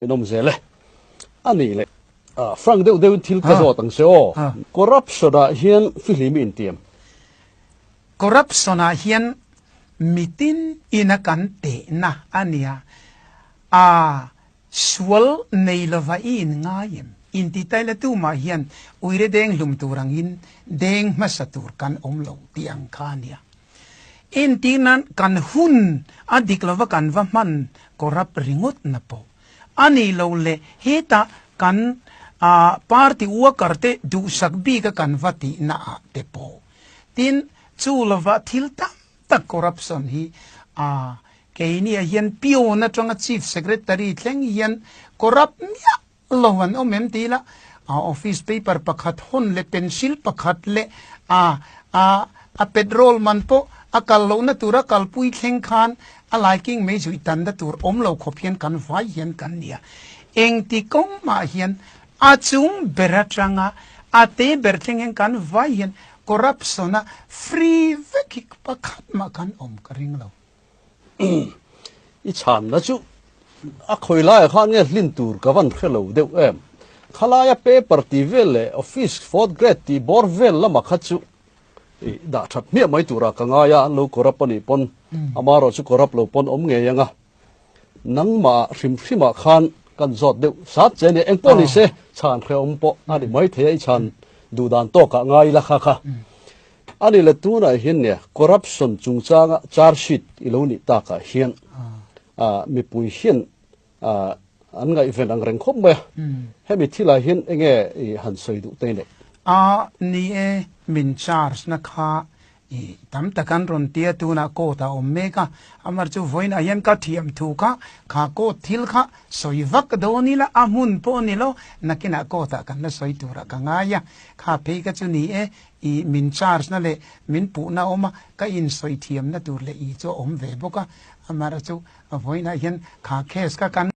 In awm zel e. A nih leh frank deuh deuhin thil ka zawt ang se aw. Corruption ah hian fihlim i intiam. Corruption ah hian mitin ina kan tehna a nia. A sual nei lova i in ngai em? Inti taila tumah hian uire deng hlum tur angin deng hmasa tur kan awm lo tih ang kha a nia. Entir nan kan hun a dik lova kan va hman corrupt ringawt na pawh a ni lo le hetah kan party worker te duhsak bik a kan va tih na ah te pawh tin chu lova thil tam tak corruption hi a keini ah hian peon atanga chief secretary thleng hian corrupt miah lo an awm em ti ila a office paper pakhat hawn leh pencil pakhat leh a a a petrol man pawh a kal lohna tura kalpui thleng khan a laiking mai zui tanna tur awm lo khawp hian kan vai hian kan nia. Engti kawng mah hian a chung ber atanga a te ber thleng hian kan vai hian corruption a free vek hi pakhat mah kan awm ka ring lo. I chhanna chu a khawi laiah khan nge hlin tur ka van hre lo deuh em? Khalaia paper tih vel leh office fourth grade tih bawr vel lama kha chu i dah that hmiah mai turah ka ngai a, an lo corrupt a nih pawn amarawh chu corrupt lo pawn awm ngei ang a. Nangmah hrim hrimah khan kan zawt deuh sat che nia, engpawh ni se chhan hrehawm pawh a ni mai thei a, i chhan duh dan tawkah ngai ila kha kha. A ni le tunah hian nia corruption chungchanga charge sheet i lo nih takah hian mipui hian an ngaihven ang reng khawp mai a, hemi thilah hian enge i han sawi duh te nei? A ni e, min charge na kha i tam tak an rawn tia tunah court a awm mek a, amar chu vawiinah hian ka thiam thu kha kha court thil kha sawi vak dawn ila a hmun pawh ni lo, nakinah court ah kan la sawi turah ka ngai a, kha phei kha chu ni e, I min charge na leh min puhna awm a, ka insawi thiamna tur leh i chu a awm ve bawk a, amaherawhchu vawiinah hian kha case kha kan.